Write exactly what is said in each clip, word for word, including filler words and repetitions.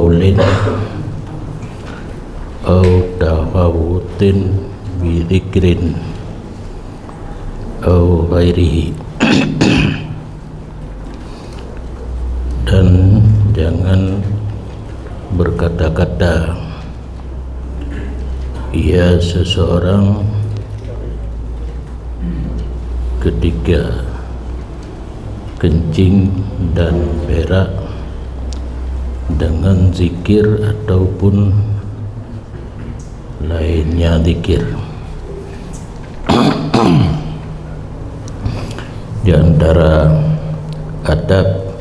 Ulin au tahawutin bidzikrin au ghairihi. Dan jangan berkata-kata ia seseorang ketika kencing dan berak dengan zikir ataupun lainnya zikir. Di antara adab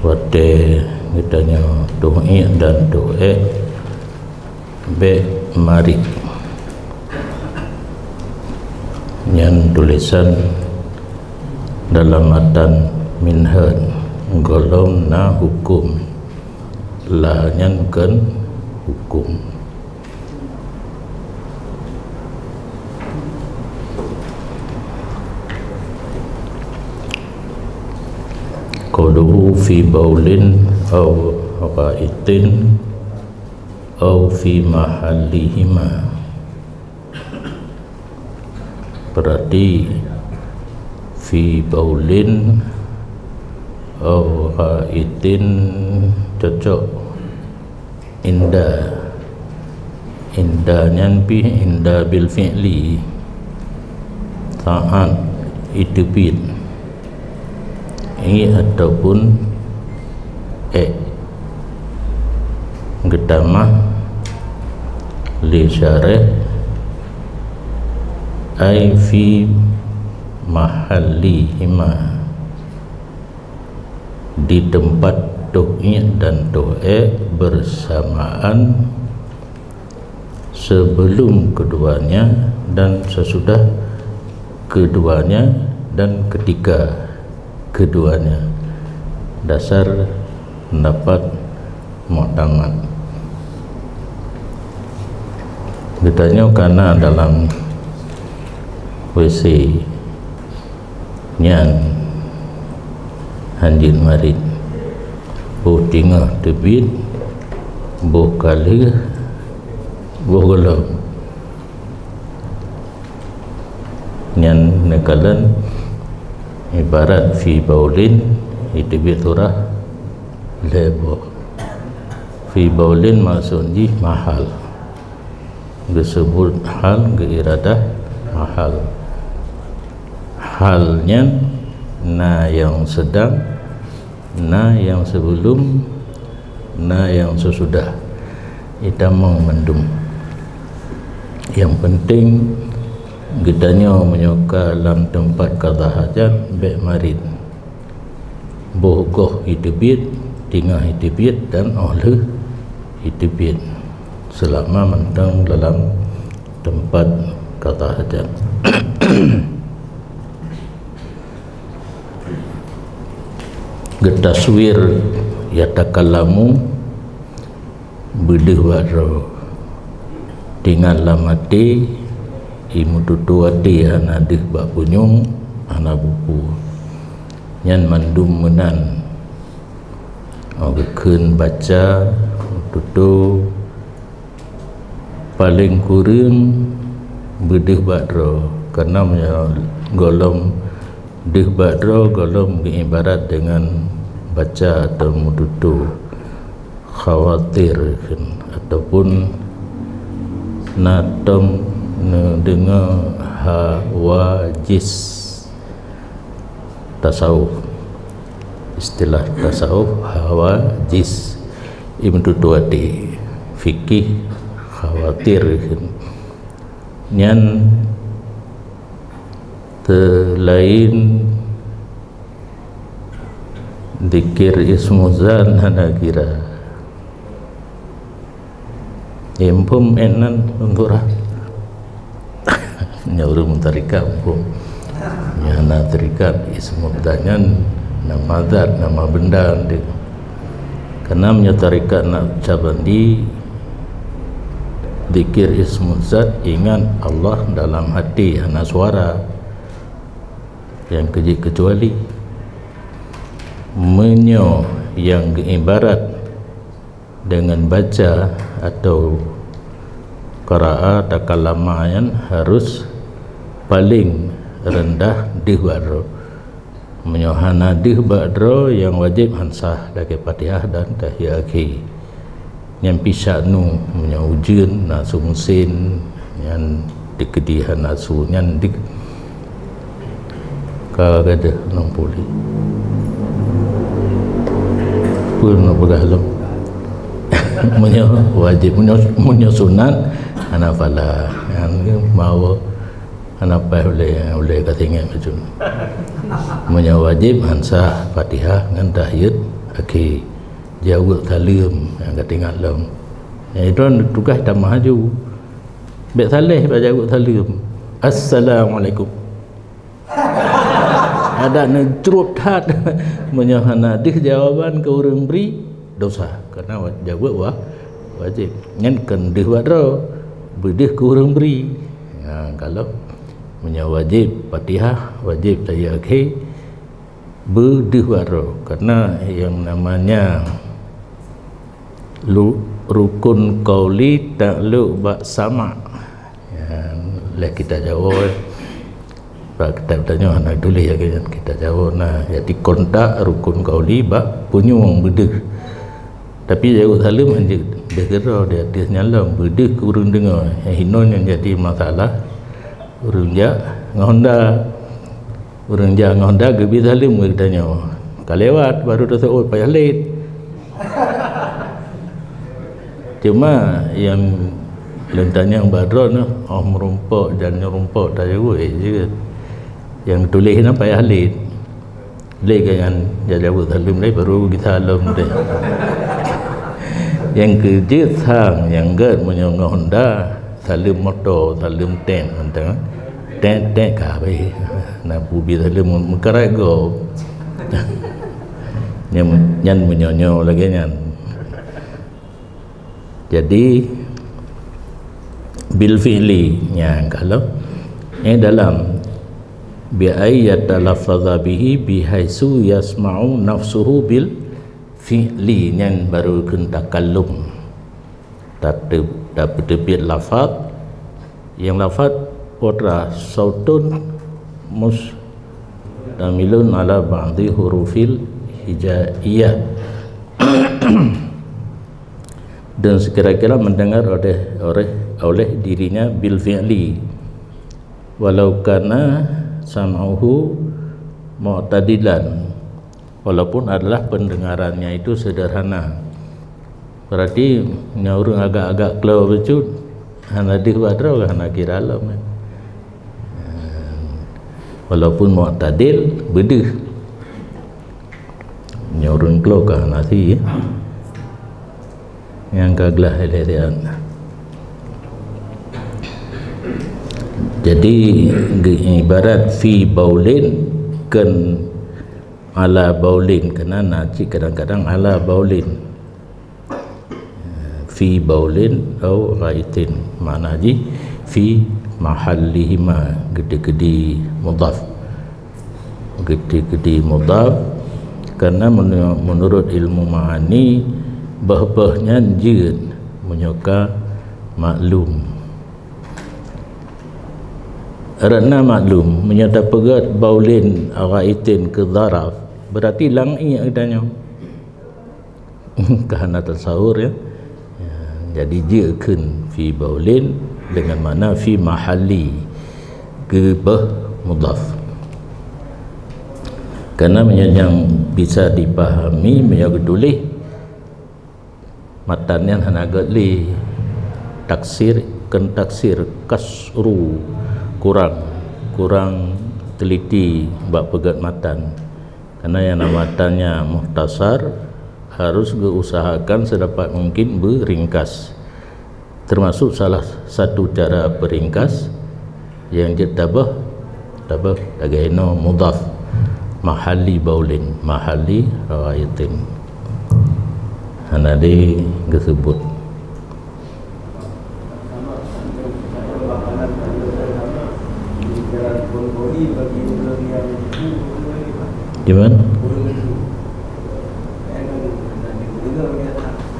watée geutanyoe tuék dan tuék bék marit. Nyan tulisan dalam matan Minhaj, gohlom na huköm. La nyan kon huköm. Qauluhu fi baulin au ghaitin au fi mahallihima. Berarti fi baulin au ghaitin cocok. Inda. Inda nyan pih inda bil fi'li. Saat iteubiet. I ataupun ék. Geutamah lé syarah ai fi mahallihima. Di tempat tuék dan tuék bersamaan sebelum keduanya dan sesudah keduanya dan ketika keduanya. Dasar pendapat muktamad. Geutanyoe kana dalam W C nyan hanjeuet marit. Boh teungoh teubiet, boh ka lheueh, boh gohlom. Nyan neukalon ibarat fi baulin, iteubiet surah lhée boh. Fi baulin maksud jih mahal. Geuseubut hal, geuiradah mahal. Hal nyan na nyang seudang, na nyang sebelum, na nyang sesudah. Itamong mandum. Nyang penting geutanyoe meunyoe ka lam teumpat qadha hajat bék marit. Boh goh iteubiet, teungoh iteubiet dan óh lheueh iteubiet, seulama mantong dalam teumpat qadha hajat. Geutaswir yatakallamu beudeuh bak droe. Teungoh lam até, i meututoe até hana deuh bak punyueng, hana buku. Nyan mandum meunan. Óh geukheun baca, meututoe, paleng kureueng beudeuh bak droe. Kana meunyoe gohlom deuh bak droe, gohlom geuibarat deungon baca atau meututoe. Khawatir ataupun na tom neudeungoe hawajis tasawuf. Istilah tasawuf hawajis, i meututoe até, fikih khawatir. Nyan teulaén zikir ismu zat hana kira. Imbum enan lungkura. Nyoe ureuëng meutarikat imbum. Nyoe hana tarikat ismu zat nyan nama zat, nama benda. Karena meunyoe tarikat nak cabandi zikir ismu zat, ingat Allah dalam hati, hana suara. Nyang keujeuet keucuali meunyoe nyang geuibarat dengan baca atau qara'a takallama nyan harus paling rendah deuh bak droe. Meunyoe hana deuh bak droe, nyang wajéb han sah lagée Fatihah dan tahiyat akhé. Nyan pih sya'nu, meunyoe ujeuen na su meusén, nyan dikeudi hana su, nyan di ka gadeuh enam puluh. Peue neupeugah lom? Meunyoe wajéb, meunyoe, meunyoe sunat, hana phala. Nyan mau hana paih ulée, ulée ka tinggai macam. Meunyoe wajéb, han sah Fatihah ngon tahiyat akhé. Jaweueb saleuem nyang ka teuingat lom. Nyang itu tugaih tamah aju. Bék saleh bak jaweueb saleuem. Assalamualaikum. Adak neujrot that. Meunyoe hana deuh jawaban keu ureuëng bri, dosa. Karena wa-, jaweueb wa-, wajéb. Nyan kon deuh bak droe, beudeuh keu ureuëng bri. Ha, kalau meunyoe wajéb Fatihah, wajéb tahiyat akhé, beudeuh bak droe. Karena yang namanya lu-, rukun qauli takluk bak sama'. Ya, lé kita jaweueb. Bak kitab tanyoe hana tuléh lagée nyan, kita jaweueb na. Jadi kontak rukun qauli bak punyueng beudeuh. Tapi jaweueb saleuem hanjeuet. Deuh keudroe di ateueh nyan lom, beudeuh keu ureuëng deungoe. Nyang hinoe nyang jadi masalah, ureuëng jak ngon honda. Ureuëng jak ngon honda geubri saleuem keu geutanyoe. Ka lewat, baru taseuôt payah lét. Cuma nyang lôn tanyong bak droeneuh, óh meurumpok dan nyeurumpok tajaweueb jeuet. Nyang tuléh nyan payah lét. Lé keu nyan jak jaweueb saleuem lé baru gisa lom deh. Nyang keu jeuet sang nyang gét meunyoe ngon honda, saleuem moto, saleuem tank mantong. Tank, tank ka habéh. Na bubi saleuem meukarat gob. Nyan, nyan meunyoe-nyoe lagée nyan. Jadi bil fi'li nyan kalau eh dalam bi ay yatalaffaza bihi bihaitsu yasma'u nafsuhu bil fi'li nyan baru kheun takallum. Tateub-, tapeuteubiet lafaz. Nyang lafaz potra sautun mustamilun ala ba'di hurufil hijaiyah. Dan sekira-kira mendengar oleh, oleh, oleh dirinya bil fi'li. Walau kana sam'uhu mu'tadilan. Walaupun adalah pendengarannya itu sederhana. Berarti nyan ureuëng agak-agak klo bacut, hana deuh bak droe, hana kira lom kan. Walaupun mu'tadil, beudeuh. Nyan ureuëng klo ka hana si. Nyang ka glah ilée-ilée. Jadi ge-, ibarat fi baulin kon ala baulin, keunan na cit kadang-kadang ala baulin. Fi baulin au ghaitin, makna jih fi mahallihima, geuteukeudi mudhaf. Geuteukeudi mudhaf, karena menu-, menurut ilmu ma'ani, beuh-beuh nyan jeuet meunyoe ka maklum. Rot na maklum, meunyoe tapeugét baulin ghaitin keu zaraf, berarti lam ié geutanyoe. Ka hana tasawur, ya. Ya, jadi jeuet kheun fi baulin dengan makna fi mahalli, geubeuh mudhaf. Karena meunyoe nyang bisa dipahami, meunyoe geutuléh, matan nyan hana gét lé. Taksir, kon taksir, kasru, kurang, kurang teliti bak peugét matan. Karena nyang na matan nyan mukhtasar, harus geuusahakan sedapat mungkin beuringkas. Termasuk salah satu cara peuringkas nyang jeuet tabeuh, tabeuh lagée inoe mudhaf, mahalli baulin, mahalli ghaitin. Hana lé geuseubut. Gimana?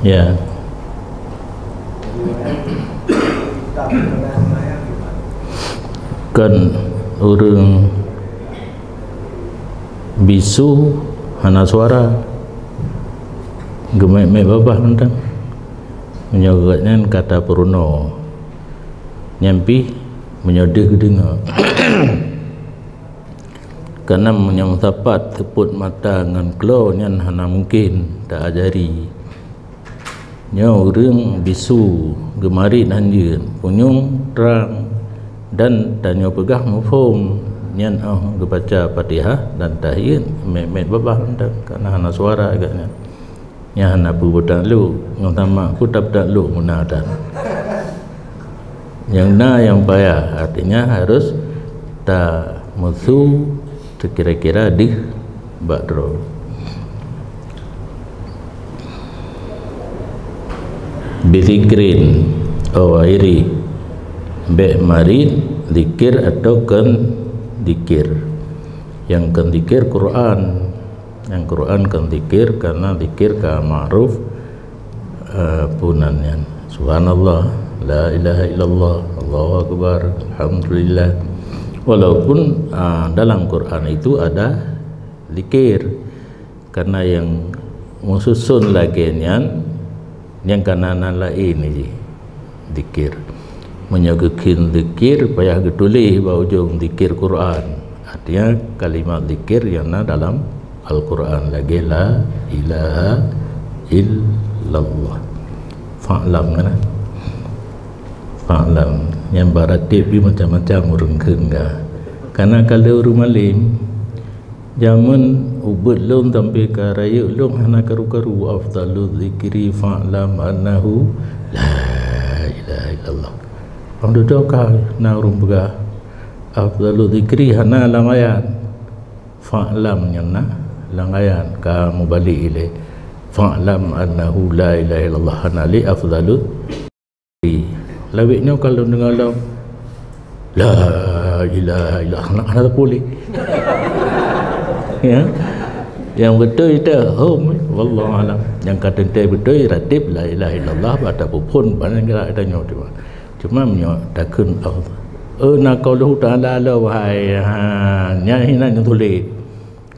Ya. Kan ureuëng bisu hana suara, geumét-mét babah mantong. Meunyoe geuh nyan kata peurunoe, nyan pih meunyoe deuh geudeungoe. Kareuna meunyoe sapat seupôt mata ngon kloe nyan hana mungken ta-ajari. Nyoe ureuëng bisu geumarit hanjeuet, punyueng trang, dan tanyoe peugah muphom nyan óh geubaca Fatihah dan tahiyat mét-mét babah mantong, kareuna hana suara agak nyan. Nyan hana peue taklok, ngon sama ku tapeutaklok meunan tan. Nyang na nyang payah, artinya harus tameusu sekira-kira deuh bak droe. Bizikrin, oh, iri, bék marit zikir atau kon zikir. Nyang kon zikir Quran. Nyang Quran kon zikir, karena zikir ka ma'ruf, eh, punan nyan. Subhanallah, la ilaha illallah, Allahu akbar, alhamdulillah. Walaupun, ah, dalam Quran itu ada zikir, karena nyang meususon lagée nyan, nyang kana nan laén jih. Zikir. Meunyoe geukheun zikir, payah geutuléh bak ujong zikir Quran. Artinya, kalimat zikir nyang na dalam Al-Quran lagée la ilaha illallah. Fa'lam kan? Fa'lam. Nyang bak ratib pih macam-macam ureuëng kheun ka. Karena ka lheueh ureuëng malém, jameun ubeut lôn sampai ka rayeuk lôn hana karu-karu, "Afdalu dzikri fa'lam annahu la ilaha illallah." Lam dudoe ka na ureuëng peugah, "Afdalu dzikri hana lam ayat." Fa'lam nyang na lam ayat, ka mubalek ilée. "Fa'lam annahu la ilaha illallah," hana lé afdalu. Lawét nyoe ka lôn deungoe lom, "La ilaha illallah," hana, hana teupeu lé. Ya. Nyang beutôi teuh hom, wallahu alam. Nyang ka teuntée beutôi ratib la ilaha illallah bak tapeuphon, bak nyan gerak tanyoe tu. Cuma meunyoe takheun, "Oh, na qauluhu ta'ala lom, wahai," ha, nyan hinan nyang tuléh.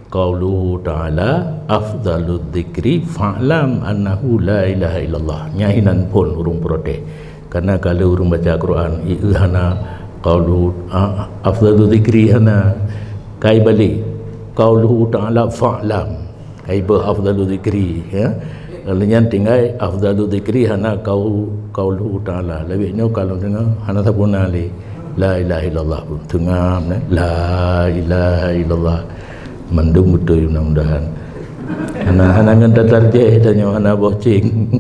Qauluhu ta'ala, "Afdalu dzikri fa'lam annahu la ilaha illallah." Nyan hinan phon ureuëng protes. Karena kalau ureuëng baca Quran, i, i hana qauluhu, a, afdalu dzikri hana. Kai balek, qauluhu ta'ala fa'lam. Kai beuh afdalu dzikri, ya. Lalu nyan tinggai afdalu dzikri hana qau-, qauluhu ta'ala. Lawét nyoe kalau deungoe hana sapeue na lé. La ilaha illallah pun teungam, eh. La ilaha illallah. Mandum beutôi mudah-mudahan. Hana, hana ngon tatarjih tanyoe, hana boh cing.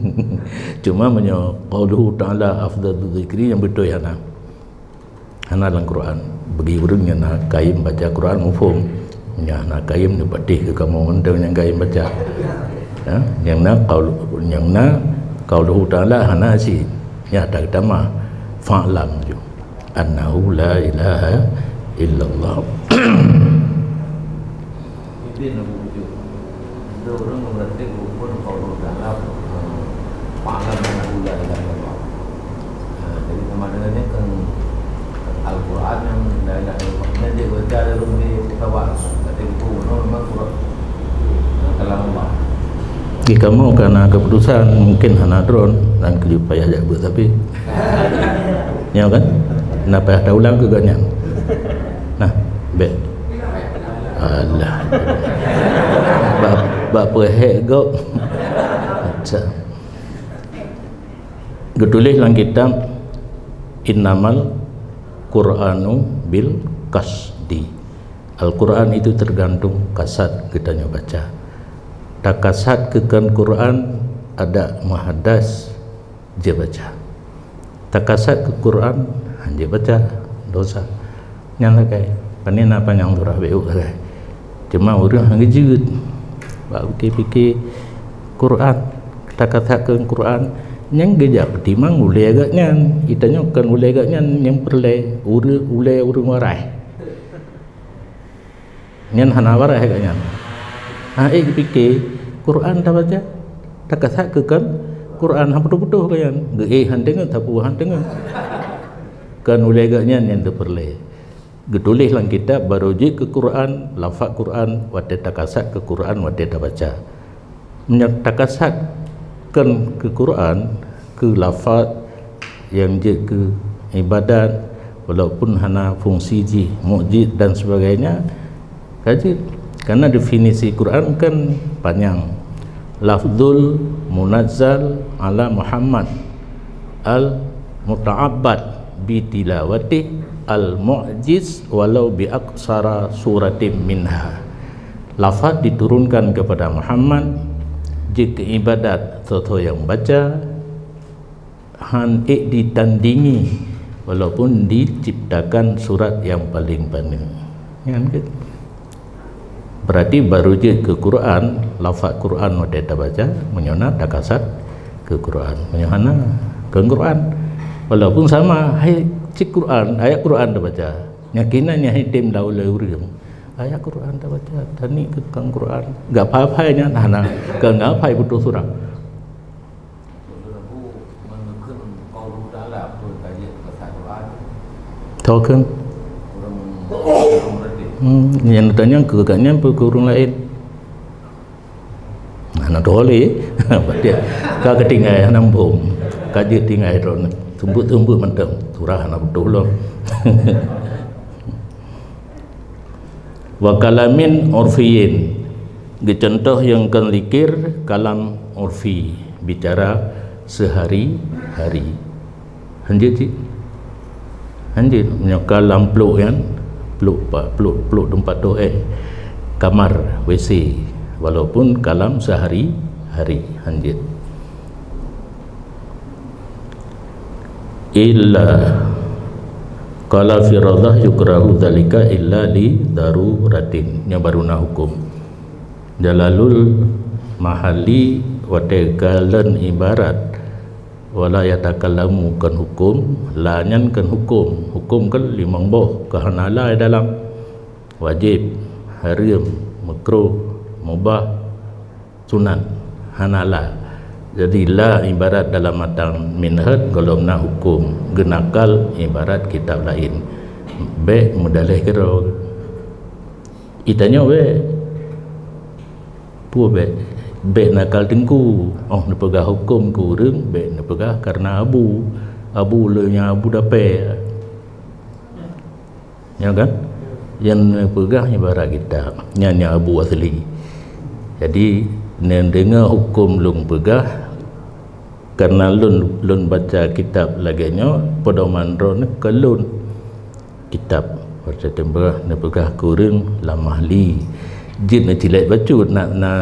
Cuma meunyoe qauluhu ta'ala afdalu dzikri nyang beutôi hana. Hana lam Quran. Bagi ureuëng nyang na kayém baca Quran muphom. Nyang na kayém neupatéh keu kamoe mantong nyang kayém baca. Ya, nyang na qaul, nyang na qauluhu ta'ala hana cit. Nyata tamah. Fa'lam ju. Annahu la ilaha illallah. Itu ureuëng meuratéb rukun qaulul kalam, eh, fa'lam annahu la ilaha illallah. Eh, jadi sama dengan nyan kan Al-Quran nyang la ilaha illallah. Nyan dia baca dalam di pesawat, kata itu, no, memang Quran. Eh, kalam Allah. Di kamoe ka na keputusan, mungkin hana droen, dan keu payah jak beuet sabe. Nyoe kan? Na payah taulang keu gobnyan. Nah, bék. Alah. Bak, bak peuhék gob. Macam. Geutuléh lam kitab, "Innamal Qur'anu bil qasdi." Al-Quran itu tergantung kasad geutanyoe baca. Takasad keu kon Quran, adak muhadas jeuet baca. Takasad keu Quran, hanjeuet baca, dosa. Nyan sagai. Pane na panyang surah bék sagai. Cuma ureuëng hana jeuet. Bak pike-pike Quran, takasad keu Quran, nyang geujak peutimang ulée gobnyan. Geutanyoe kon ulée gobnyan nyang peureulée, ureuëng, ulée ureuëng warai. Nyan hana waréh gobnyan. Ha, ék geupike, Quran tabaca, takasad keu kon Quran, han putôh-putôh gobnyan. Geuék han teungeut, sapeue han teungeut. Kon ulée geuh nyan nyang teupeureulee. Geutuléh lam kitab, barô jeuet keu Quran, lafaz Quran, watée takasat keu Quran, watée tabaca. Meunyoe takasatkan keu Quran, keu lafaz nyang jeuet keu ibadat, walaupun hana fungsi jih, mukjizat dan sebagainya, ka jeuet. Karena definisi Quran kan panyang. Lafzul munazzal ala Muhammad al muta'abbad bi tilawatih al mu'jiz walau bi aksara suratim minha. Lafaz diturunkan kepada Muhammad, jeuet keu ibadat soe-soe nyang baca, han ék ditandingi, walaupun diciptakan surat nyang paleng paneuk. Nyan kan? Berarti barô jeuet keu Quran, lafaz Quran watée tabaca, meunyoe na takasat keu Quran. Meunyoe hana, kon Quran. Walaupun sama, hai cit Quran, ayat Quran tabaca. Nyan keunan nyan hai tem lau lé ureuëng. Ayat Quran tabaca, tani keu kon Quran. Gak phai-phai nyan hana, kon gak phai putôh surah. Tho kheun. Hmm, nyang tanyong keu gobnyan peue keu ureuëng laén. Hana tho lé. Berarti ka keutinggai hana muphom. Ka jeuet tinggai droeneuh. Tumbuk-tumbuk mantong. Surah hana beutôi lom. Wa kalamin urfiyin. Geucuntoh nyang kon likir kalam urfi, bicara sehari-hari. Hanjeuet cit? Hanjeuet. Meunyoe kalam plôk nyan, plôk pa-, plôk, plôk teumpat toh éh, kamar, W C, walaupun kalam sehari-hari, hanjeuet. Illa qala fi radah yukrahu dzalika illa li daruratin. Nyoe baru na huköm. Jalalul mahalli watée kalon ibarat wala yatakallamu kon huköm, la nyan kon huköm. Huköm kan limong boh, keu hana la dalam. Wajéb, hareuem, meukruh, mubah, sunat, hana la. Jadi la ibarat dalam matan minhaj gohlom na huköm, geunakal ibarat kitab laén. Bék meudaleh keudroe. Itanyoe bék. Peue bék? Bék nakal teungku. Oh neupeugah huköm keu ureuëng, bék neupeugah kareuna abu. Abu lé nyan abu dapée. Ya kan? Nyang neupeugah ibarat kitab, nyan nyang abu asli. Jadi neudeungoe huköm lôn peugah, kareuna lôn, lôn baca kitab lagée nyoe, peudoman droeneuh keu lôn. Kitab watée teupeugah neupeugah keu ureuëng lam mahli. Jeuet neucilek bacut na, na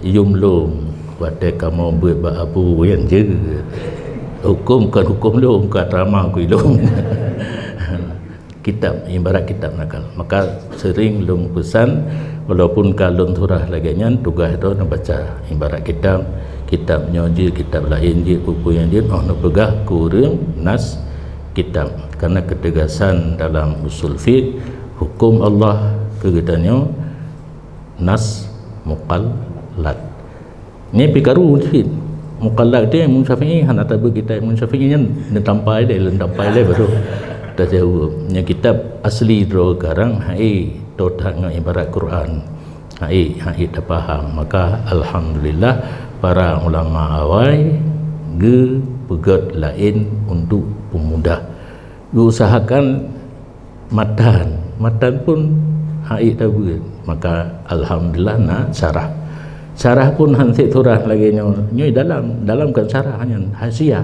yum lôn watée kamoe beuet bak abu nyan jeuet. Huköm kon huköm lôn, ka drama kui lôn. Kitab, ibarat kitab nakal. Maka sering lôn peusan, walaupun ka lôn surah lagée nyan, tugaih droe neubaca. Ibarat kitab, kitab nyoe jeuet, kitab laén jeuet, peue-peue nyang jeuet, oh neupeugah keu ureuëng nas kitab. Karena keutegasan dalam usul fiqh, huköm Allah keu geutanyoe nas muqallad. Nyan pih karu cit. Muqallad teuh Imam Syafi'i, hana tabeuet kitab Imam Syafi'i nyan, neutampai lé, lôn tampai lé baru tajaweueb. Nyan kitab asli droe karang, hai, toh that ngon ibarat Quran. Hai, hai tapaham. Maka alhamdulillah para ulama awai geupeugét laén untuk peumudah. Geuusahakan matan, matan pun hai tabeuet, maka alhamdulillah na syarah. Syarah pun han sép surah lagée nyoe, nyoe dalam, dalam kan syarah nyan, hasiah.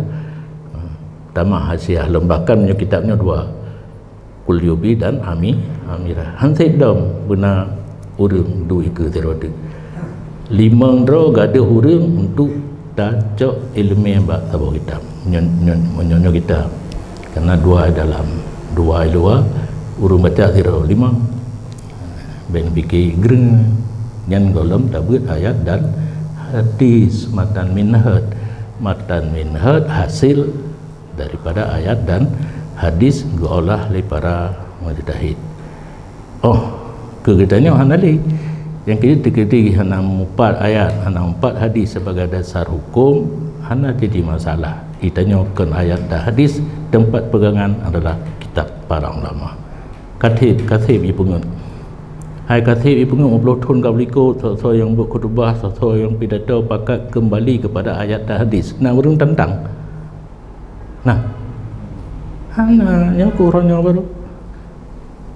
Tamah hasiah lom, bahkan nyoe kitab nyoe dua, Qulyubi dan Ami, Amirah. Han sép dom beuna ureuëng duek ikeue sidroe teuk. Limong droe gadôh ureuëng untuk tacok iéleumé bak saboh kitab. Nyoe, nyoe, nyoe, nyoe kitab. Karena dua dalam, dua luwa, ureuëng baca sidroe, limong. Bék pike greng. Nyan gohlom tabeuet ayat dan hadis, matan minhaj. Matan minhaj hasil daripada ayat dan hadis geuolah lé para mujtahid. Oh, keu geutanyoe hana lé. Nyang keu teukeudi hana mupat ayat, hana mupat hadis sebagai dasar huköm, hana jadi masalah. Geutanyoe kon ayat dan hadis, teumpat peugangan adalah Kitab para ulama. Kathib, kathib ipeungeut. Hai kathib ipeungeut, meuploh thon ka beulikot, soe-soe nyang buet khutubah, soe-soe nyang pidato pakat keumbali keupada ayat dan hadis. Na ureuëng tantang? Nah. Hana, nyang keu uroe nyoe baru.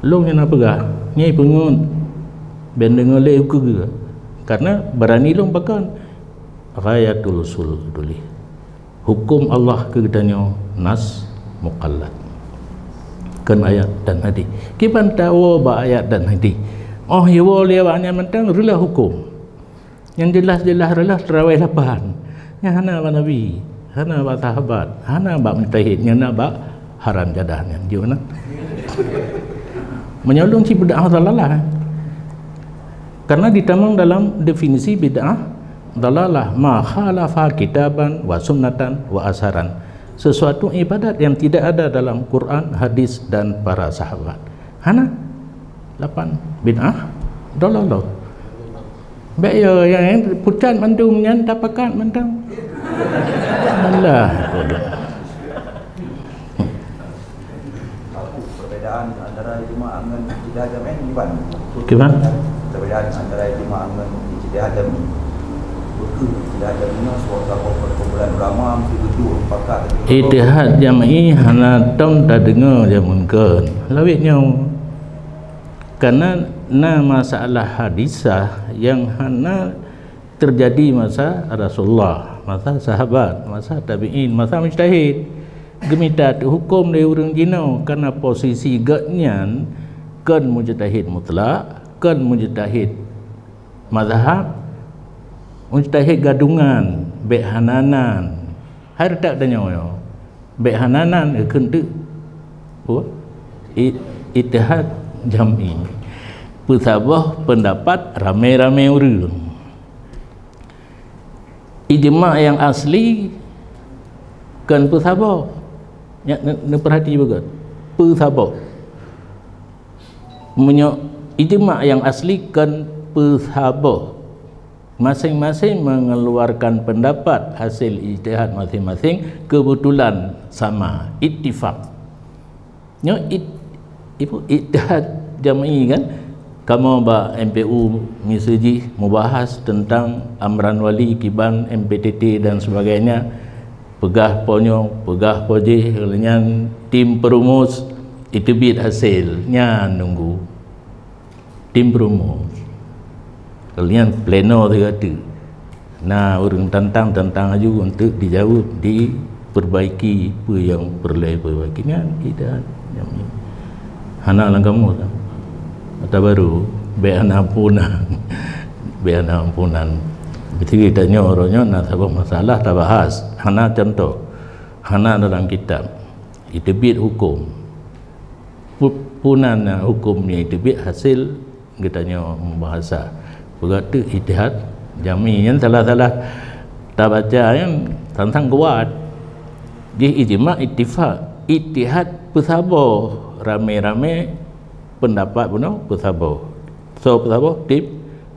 Lôn nyang na peugah, nyan ipeungeut. Ben deungoe lé ukeue. Karena barani lôn pakon. Ghayatul usul tuléh. Huköm Allah keu geutanyoe nas muqallad. Kon ayat dan hadis. Kiban tawoe bak ayat dan hadis. Oh, iwoe lé awaknyan mantong reuloh huköm. Nyang jeulaih-jeulaih reuloh teurawéh lapan. Nyang hana bak Nabi, hana bak sahabat, hana bak mujtahid, nyang na bak haram jadah nyan. Jeuet na? Meunyoe lôn cit bid'ah dalalah. Karena ditamong dalam definisi bid'ah dalalah, ma khalafa kitaban wa sunnatan wa asaran. Sesuatu ibadat yang tidak ada dalam Quran, hadis, dan para sahabat. Hana? Lapan. Bid'ah dalalah. Bèk yo, nyang pucat mandum nyan tapakat mantong. Alah. Perbedaan antara ijma' ngon ijtihad jam'i kiban? Kiban? Perbedaan antara ijma' ngon ijtihad jam'i. Bukon ijtihad jam'i nyoe sebuah perkumpulan ulama mesti betul sepakat. Ijtihad jam'i hana tom tadeungoe jameun kon. Lawét nyoe. Karena na masalah hadisah nyang hana teujadi masa Rasulullah, masa sahabat, masa tabi'in, masa mujtahid. Geumita teuhuköm lé ureuëng jinoe karena posisi gobnyan kon mujtahid mutlak, kon mujtahid mazhab, mujtahid gadungan, bèk hana nan. Hai reutak tanyoe nyoe. Bèk hana nan geukheun teuk. Peue? I-, ijtihad jam'i. Peusaboh peundapat ramé-ramé ureuëng. Ijma' nyang asli kon peusaboh. Nyak ne-, neupeurhati beugét. Peusaboh. Meunyoe ijma' nyang asli kon peusaboh. Masing-masing mengeluarkan pendapat hasil ijtihad masing-masing, kebetulan sama, ittifaq. Nyoe it-, ibu ijtihad jam'i kan? Kamoe bak M P U miseujih mubahas tentang amran wali kiban M P T T dan sebagainya. Peugah po nyoe, peugah po jih, lheueh nyan tim perumus iteubiet hasil, nyan nunggu. Tim perumus. Lheueh nyan pleno sigoe teuk. Na ureuëng tantang, tantang laju untuk dijaweueb, diperbaiki peue nyang peureulée perbaiki. Nyan ijtihad jam'i. Hana lam kamus. Ata baru, bèk hana ampunan. Bèk hana ampunan. Beutôi tanyoe uroe nyoe na saboh masalah tabahas. Hana contoh. Hana dalam kitab. Iteubiet huköm. Pu-, punan huköm nyang iteubiet hasil geutanyoe mubahasa. Peugah teuk ijtihad jam'i nyan salah-salah tabaca nyan tantang kuat. Jih ijma' ittifaq, ijtihad peusaboh, ramé-ramé peundapat bunoe peusaboh. Soe peusaboh? Tim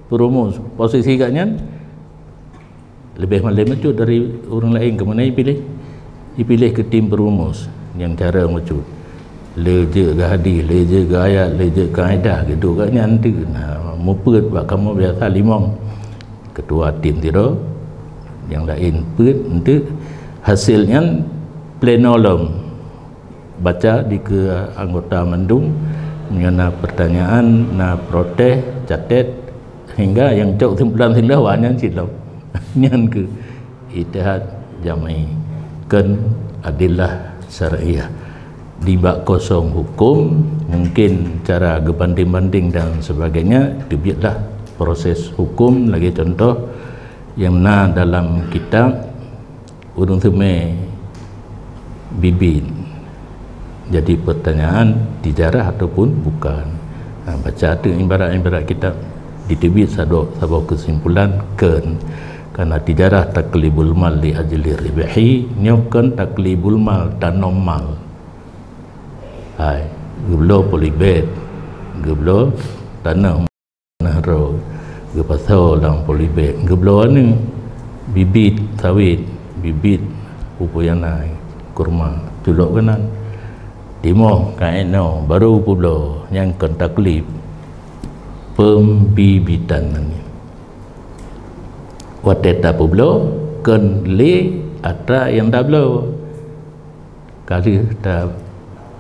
perumus. Posisi gobnyan leubeh malém bacut dari ureuëng laén, keumeunai piléh, ipiléh keu tim perumus nyang cara bacut. Le jeuet keu hadis, le jeuet keu ayat, le jeuet keu kaidah, geuduek gobnyan teuk. Nah, mupeuet bak kamoe biasa limong. Ketua tim sidroe, nyang laén peuet, enteuk hasil nyan pleno lom. Baca dikeue anggota mandum, meunyoe na pertanyaan, na protes, catet, hingga nyang cok kesimpulan singoh awaknyan cit lom. Nyan keuh ijtihad jam'i, kon adillah syar'iyyah. Di bak kosong huköm, mungkin cara geubanding-banding dan sebagainya, teubietlah proses huköm lagée contoh nyang na dalam kitab Ureuëng teumé bibiet jadi pertanyaan tijarah ataupun bukan. Ha, baca tu ibarat-ibarat kitab diteubiet sado-, saboh kesimpulan kon, karena tijarah taklibul mal li ajli ribhi, nyoe kon taklibul mal, tanom mal. Hai, geubloe polybag, geubloe tanom. Nah, roh geupasoe lam polybag, geubloe aneuëk, bibiet sawét, bibiet pupuyana, kurma, culok keunan. Timoh ka inoe baru peubloe, nyan kon taklif, pembibitan. Watée tapeubloe kon lé atra nyang tabloe. Ka lheueh ta,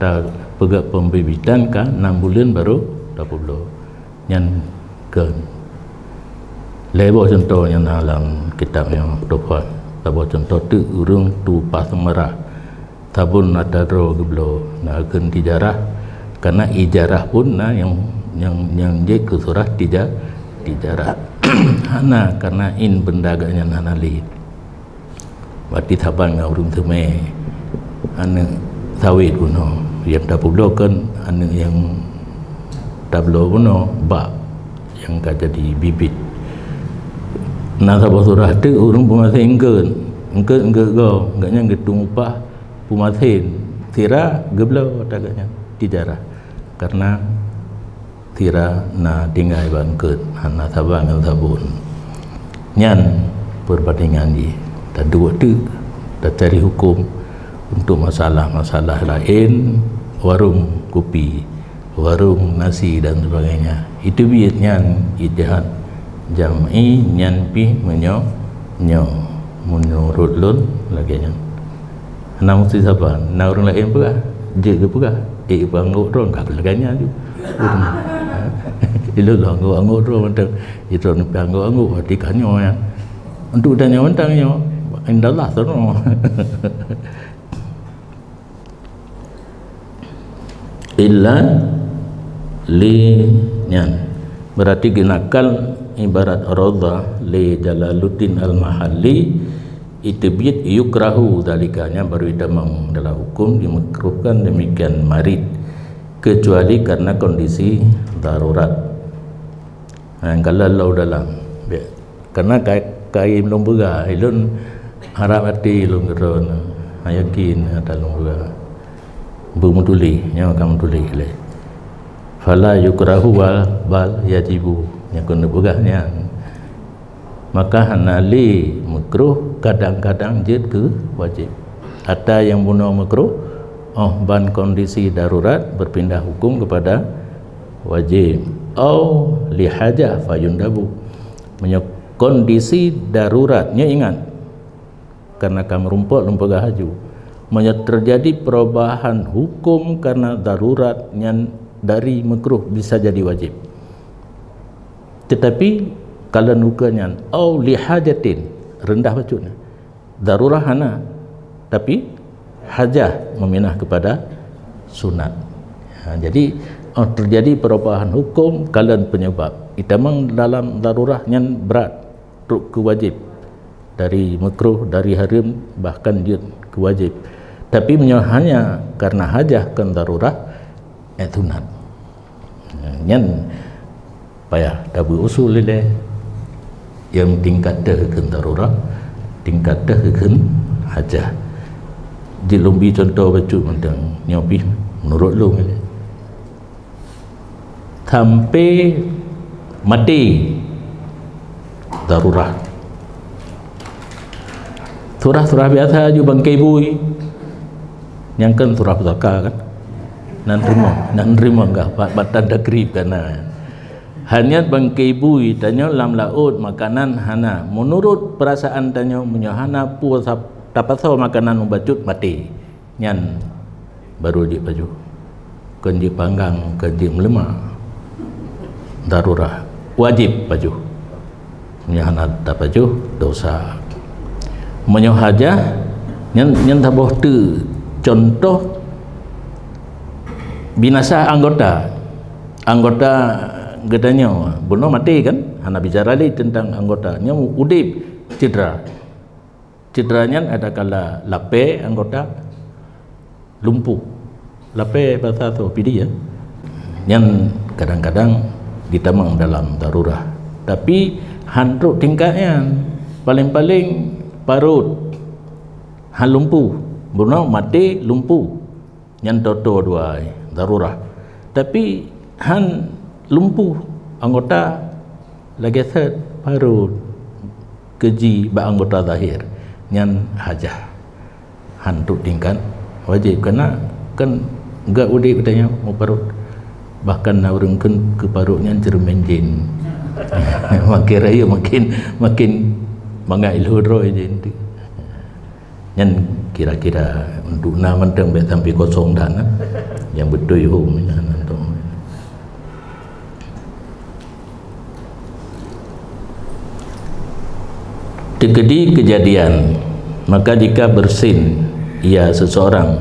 tapeugah pembibitan ka enam buleuen baru tapeubloe. Nyan kon lhée boh cuntoh nyang na lam kitab nyang teupat. Saboh cuntoh teuk ureuëng tupaih seumeurah. Sabon atra droe geubloe, na kheun tijarah. Karena ijarah pun na nyang, nyang, nyang jeuet keu surah tija, tijarah. Hana, karena in beunda geuh nyan hana lé. Berarti saban ngon ureuëng teumé, aneuëk sawét bunoe, nyang tapeubloe kon aneuëk nyang tabloe bunoe bak nyang ka jadi bibit. Na saboh surah teuk ureuëng peumaséh eungkôt, eungkôt, eungkôt goe, gobnyan geutueng upah peumaséh, sira geubloe atra gobnyan tijarah. Karena sira na tinggai bak eungkôt, hana saban ngon sabon. Nyan peubandingan jih. Taduek teuk, tacari huköm untuk masalah-masalah laén, warong kupi, warong nasi dan sebagainya. Itu biet nyan ijtihad jam'i nyan pih meunyoe, nyoe, meunurot lôn lagée nyan. Hana meusti saban, na ureuëng laén peugah, jeuet geupeugah, "Eh, peuanggôk droe ka lagée nyan ju." Ureuëng, ilôn lôn anggôk-anggôk droe mantong, jitron peuanggôk-anggôk, berarti ka nyoe nyan. Untuk tanyoe mantong nyoe, indallah soe nyoe. Illa lé nyan. Berarti geunakal ibarat Raudhah lé Jalaluddin Al-Mahalli, iteubiet yukrahu dzalika, nyan baru itamong dalam huköm dimakruhkan demikian marid, kecuali karena kondisi darurat. Ha, kalau lau dalam. Karena ka, ka lôn peugah, lôn harab até lôn keudroe, ha, yakin ata lôn peugah. Beumeutuléh, nyoe ka meutuléh lé. Fala yukrahu wal bal yajibu. Nyang keuneuk peugah nyan. Maka hana lé meukruh, kadang-kadang jeuet keu wajéb. Ata nyang bunoe meukruh, oh ban kondisi darurat berpindah hukum kepada wajéb. Au lihajah fayundabu. Meunyoe kondisi darurat, nyoe ingat, karena ka meurumpok lôn peugah laju. Meunyoe terjadi perubahan hukum karena darurat, nyan dari meukruh bisa jadi wajéb. Tetapi kalau nuka nyan, au lihajatin, rendah bacut nyan. Darurah hana, tapi hajah meminah kepada sunat. Ha, jadi, oh, terjadi perubahan hukum kalon penyebab. Itamong dalam darurah nyan berat, trok keu wajib. Dari makruh, dari haram, bahkan jeuet keu wajib. Tapi meunyoe hanya karena hajah kon darurah, eh, sunat. Nyan payah tabeu usul ilée. Nyang tingkat teuh kheun darurah, tingkat teuh kheun hajah. Jilumbi contoh bacut mantong, nyoe pih menurut lôn ilée. Sampai mati darurah. Surah-surah biasa aju bangkai bui. Nyang kan surah pusaka kan. Nan terima, nan terima enggak bat-, batan takrib kana. Hanya bangkai bui tanyoe lam laôt makanan hana. Menurut perasaan tanyoe meunyoe hana peue sab-, tapasoe makanan mubacut mati. Nyan baru jeuet pajoh. Kon jeuet panggang, kon jeuet meuleuma. Darurah. Wajib pajoh. Meunyoe hana tapajoh, dosa. Meunyoe hajah, nyan, nyan saboh teuk contoh binasa anggota. Anggota geutanyoe, bunoe maté kan? Hana bicara lé teuntang anggota. Nyoe udeb cedera. Cedera nyan adakala lapée anggota lumpuh. Lapée basa soe pidi ya. Nyan kadang-kadang jitamong dalam darurah. Tapi han trok tingkat nyan. Paléng-paléng parot. Han lumpuh. Bunoe maté lumpuh. Nyan toto dua ai, darurah. Tapi han lumpuh anggota lagée sat parot keuji bak anggota zahir. Nyan hajah. Han trok tingkat wajib kena kan Gak udeb tanyoe meuparot. Bahkan na ureuëng kheun keu parot nyan ceureumen jén. Makin rayeuk makin, makin mangat ilheueh droe jén tu. Nyan kira-kira untuk na mantong bék sampai kosong dan, eh. Nyang beutôi hom nyan mantong. Teukeudi keujadian, maka jika bersin ia seseorang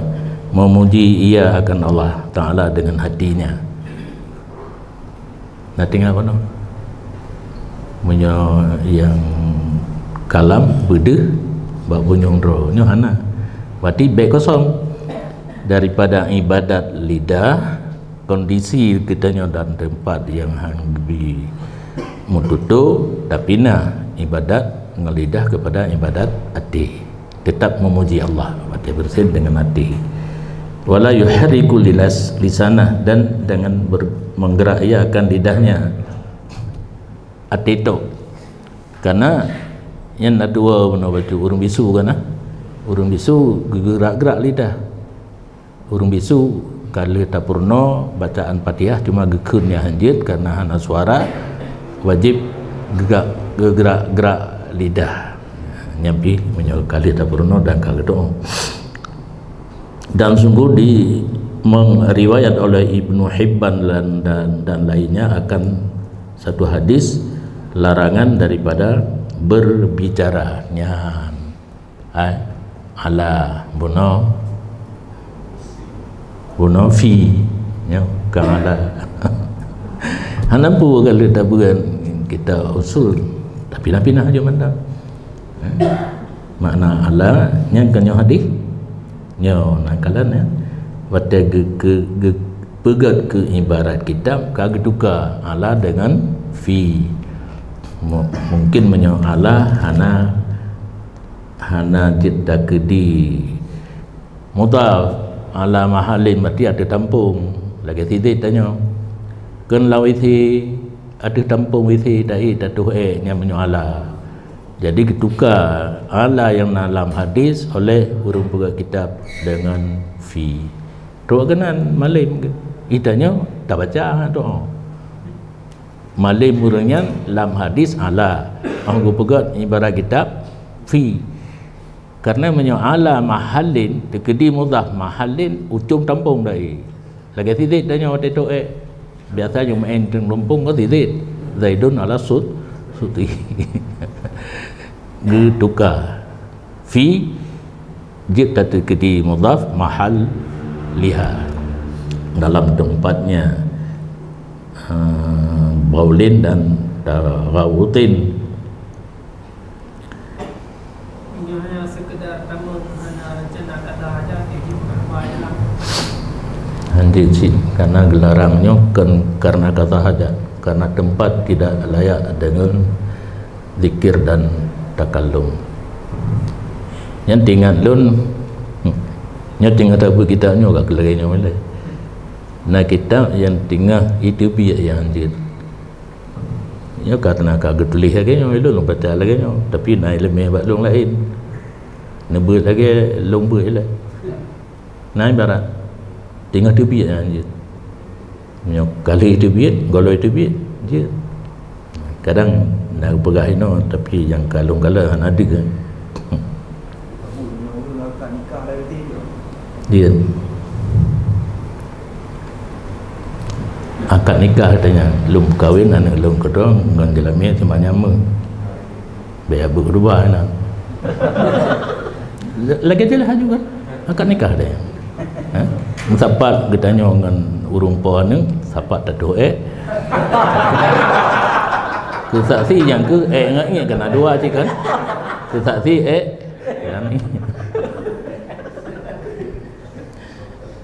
memuji ia akan Allah Taala dengan hatinya. Nah, tinggai keunoe. Meunyoe nyang kalam beudeuh bak bunyong droe, nyoe hana. Berarti bék kosong. Daripada ibadat lidah, kondisi geutanyoe dan teumpat nyang han geubri meututoe, tapi na ibadat ngon lidah keupada ibadat até. Tetap memuji Allah, berarti bersin dengan até. Wala yuharriku lilas-, lisanah, dan dengan ber-, menggerak ia akan lidahnya. Até tok. Karena nyan na dua bunoe bacut, ureuëng bisu kan, ah. Ureuëng bisu geugerak-gerak lidah. Ureuëng bisu ka lheueh tapeurunoe bacaan Fatihah cuma geukheun nyang hanjeuet karena hana suara, wajéb geugak-, geugerak-gerak lidah. Nyan pih meunyoe ka lheueh tapeurunoe dan ka geudoa. Dan sungguh di meng-, riwayat oleh Ibnu Hibban dan, dan, dan lainnya akan satu hadis larangan daripada berbicara. Nyan. Ai, ala, bunoe, bunoe fi, nyoe, bukan ala. Hana peue ka lheueh tabeuan kitab usul, tapi na pinah aja mantong. Eh, makna ala, nyan kan nyoe hadis. Nyoe, na kalon, ya. Watée geu-, geu-, geupeugét keu ibarat kitab, ka geutuka ala dengan fi. Mu-, mungkin meunyoe ala hana Hana jeuet takeudi mudhaf, ala mahallin, mati ateueh tampông. Lagée sideh tanyoe. Kheun lam WC, ateueh tampông WC, tahi tatuh ék, nyan meunyoe ala. Jadi geutuka ala nyang na lam hadis oleh ureuëng peugét kitab deungon fi. Trok keunan malem geutanyoe tabaca doa. Malem ureuëng nyan lam hadis ala, óh geupeugét ibarat kitab fi. Karena meunyoe ala mahallin, teukeudi mudhaf mahallin, ujong tampông dai. Lagée sideh tanyoe watée tôk ék. Biasa nyoe meu'en teung lumpong ka sideh. Zaidun ala sut-, suti. Geutuka. Fi jeuet tateukeudi mudhaf mahalliha dalam tempatnya, eh, baulin dan tarawutin. Nyoe hanya sekedar tamong hana rencana kata aja, jadi bukan apa aja lah. Hanjeuet cit, karena geularang nyoe kon karena kata hajat, karena tempat tidak layak dengan zikir dan takallum. Nyan teuingat lôn, nyoe teuingat tabu kitab nyoe ka lagée nyoe lé. Na kitab nyang teungoh iteubiet nyang hanjeuet. Nyoe ka teungoh ka geutuléh lagée nyoe, lôn baca lagée nyoe, tapi na iéleumé bak lôn laén. Neubeuet lagée lôn beuet ilée. Na ibarat teungoh teubiet nyan jeuet. Nyoe ka lheueh teubiet, gohlom teubiet, jeuet. Kadang na geupeugah inoe, tapi nyang ka lôn kalon hana deuh, kan. Jeuet. Akad nikah katanya, lôn kawen aneuk lôn keudroe ngon jeulamé teuma nyang meu. Bék abeuek keudua na. Lagée jih laju kan? Akad nikah deh. Ha? Meusapat geutanyoe ngon ureuëng po aneuk, sapat tatuh ék. Keu saksi nyang keu ék ngon iék kan na dua cit kan? Keu saksi ék.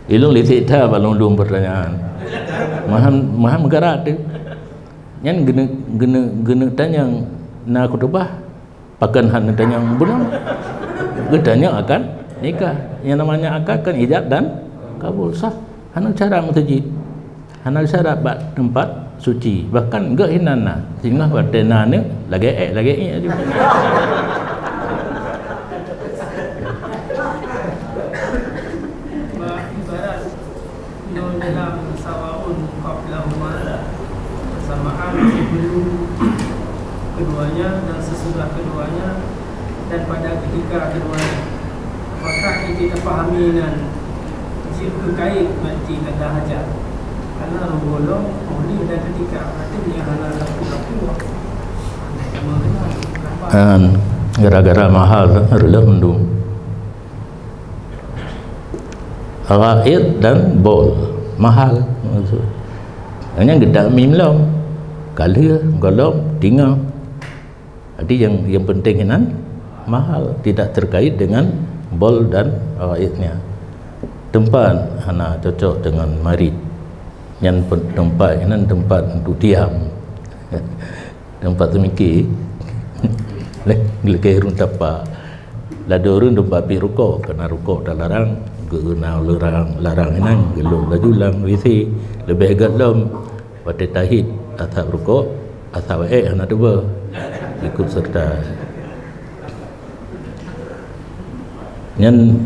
Ilôn lisek that bak lôn dum pertanyaan. Mahan, mahan meugara teuh. Nyan geuneuk, geuneuk, geuneuk tanyong na khutubah, pakon hana tanyong bunoe. Geutanyong akad nikah. Nyang namanya akad kan ijab dan kabul, sah. Hana syarat meuseujid. Hana syarat bak teumpat suci. Bahkan geuh hinan na. Singoh watée na aneuk, lagée ék, lagée iék aju. Ibarat Keduanya dan sesudah keduanya dan pada ketika keduanya. Apakah kita pahami nan jeuet keu kait ngon tanda hajat? Karena rubulom, oleh dan ketika, artinya hana satu-satu. An, gara-gara mahal, reuloh mandum. Ghaid dan bol, mahal. Hanya geudak mim lom. Ka lheueh, gohlom, teungoh. Jadi yang, yang penting inan mahal, tidak terkait dengan bol dan ghaidnya. Tempat hana cocok dengan marit. Nyan pe-, tempat inan tempat untuk diam. Tempat teumiki. Leh, geuleukai ureueng tapak. Ladôm ureueng tempat pih rukok, karena rukok talarang, geuna larang, larang inan, geulôn laju lam W C. Leubeh gét lom, watèe tahid, asap rukok, asap èk hana teuba. Ikut serta. Nyan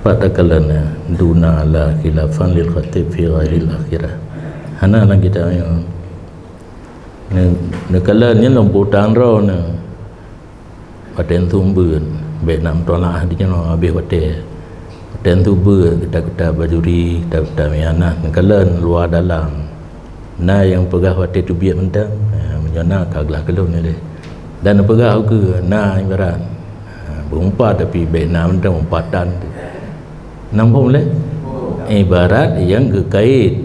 pat takalon nyan, duna la khilafan lil khatib fi ghairil akhirah. Hana lam kitab nyoe. Neu-, neukalon nyan lom putang droe nyoe. Watèe sumbeuen, bèk na mutalaah di nyoe habéh watèe. Watèe sumbeuen, kita-kita bajuri, kita-kita mianah, neukalon luwa dalam. Na nyang peugah watèe teubiet mantong, ha, meunyoe na ka glah keu lôn lé. Dan neupeugah ukeue na ibarat, ha, beumpat tapi bèk na mantong umpatan. Namphom lé? Ibarat nyang geukait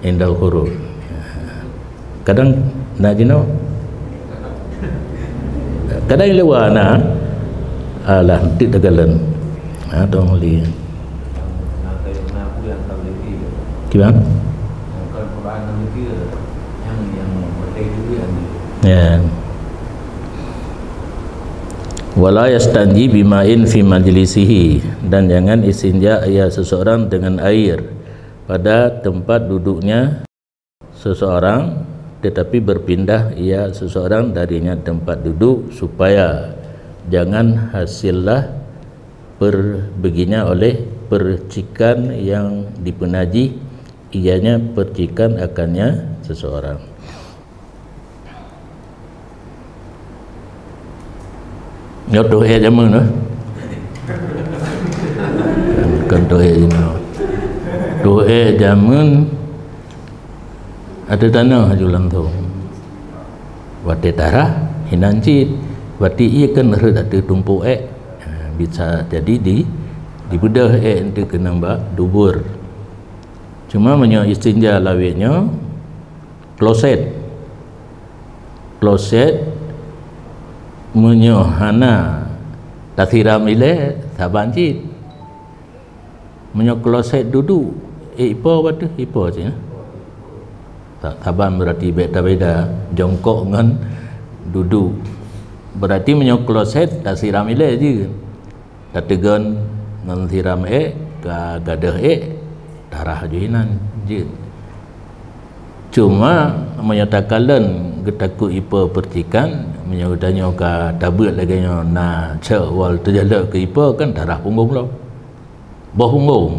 indal huruf. Kadang na jinoe. Kadang luwa na. Alah, tik tegalan. Ha, tong li. Kiban? Ya. Wala yastanji bima'in fi majlisihi, dan jangan istinja ia seseorang dengan air pada tempat duduknya seseorang, tetapi berpindah ia seseorang darinya tempat duduk, supaya jangan hasillah per-, baginya oleh percikan yang dipenajis ianya percikan akannya seseorang. Nyoe toh ék jameun, eh? Bukan toh ék jameun. Toh ék jameun ateueh tanoh aju langsông. Watèe tarah, hinan cit. Berarti ie kan rhot ateueh tumpôk ék. Ha, bisa jadi di, dibeudôh ék eunteuk keunong bak dubur. Cuma meunyoe istinja lawét nyoe, kloset. Kloset meunyoe hana tasiram ilèe, saban cit. Meunyoe kloset dudu, ék ipo bak teuh, ipo cit, eh? Sa-, saban berarti bèk tabeda jongkok ngon dudu. Berarti meunyoe kloset tasiram ilèe jeuet. Tateugon ngon siram ék, ka gadôh ék, tarah ju inan jeuet. Cuma meunyoe takalon geutakot ipo percikan, meunyoe geutanyoe ka tabeuet lagèe nyoe na cok wal teujalok keu ipo kan tarah punggông lom. Boh punggông.